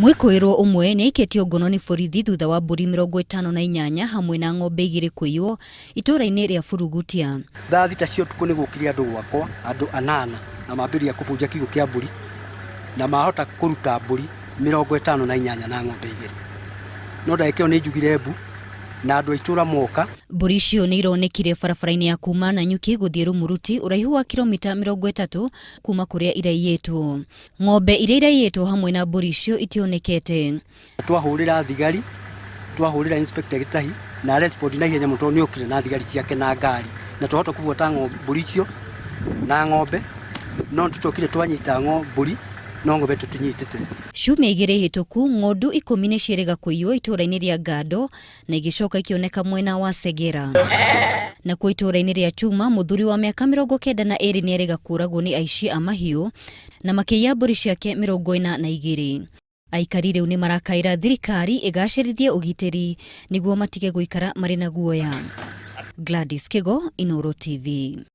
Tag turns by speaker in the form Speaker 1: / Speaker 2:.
Speaker 1: Mwĩkũĩrwo ũmwe nĩ aikĩtio ngono nĩ borithi thutha wa mbũri 58 hamwe na ng'ombe 2 kũiywo itũũra-inĩ rĩa Burugutia.
Speaker 2: Thaa 6 cia ũtukũ nĩ gũkire andũ gwakwa, andũ 8, na mambĩrĩria kũbunja kiugũ kĩa mbũri na mahota kũruta mbũri 58 na ng'ombe 2. No ndagĩka ĩyo nĩ njugire mbu na andũ a itũũra moka.
Speaker 1: Mbũri icio nĩ ironekire barabara-inĩ ya kuma Nanyuki gũthiĩ Rumuruti, ũraihu wa kilomita 30 kuma kũrĩa iraiyĩtwo. Ng'ombe iria iraiyĩtwo hamwe na mbũri icio itionekete.
Speaker 2: Twahũrĩra thigari, twahũrĩra Inspector Gĩtahi na respond na ihenya mũno tondũ nĩ okire na thigari ciake na ngari na twahota kũbuata mbũri icio na ng'ombe, no nĩtũcokire twanyita mbũri no ng'ombe tũtinyitĩte.
Speaker 1: Ciumia 2 hĩtũku, ng'ondu 10 nĩ ciĩrĩga kũiywo itũũra-inĩ rĩa Ngando na igĩcoka ikĩoneka mwena wa Segera. Nakuo itũũra-inĩ rĩa Chuma, mũthuri wa mĩaka 92 nĩ erĩga kũũragwo nĩ aici a mahiũ na makĩiya mbũri ciake 42. Aikari rĩu nĩ marakaĩra thirikari ĩgacĩrithie ũgitĩri nĩguo matige gũikara marĩ na guoya. Gladys Kigo, Inooro TV.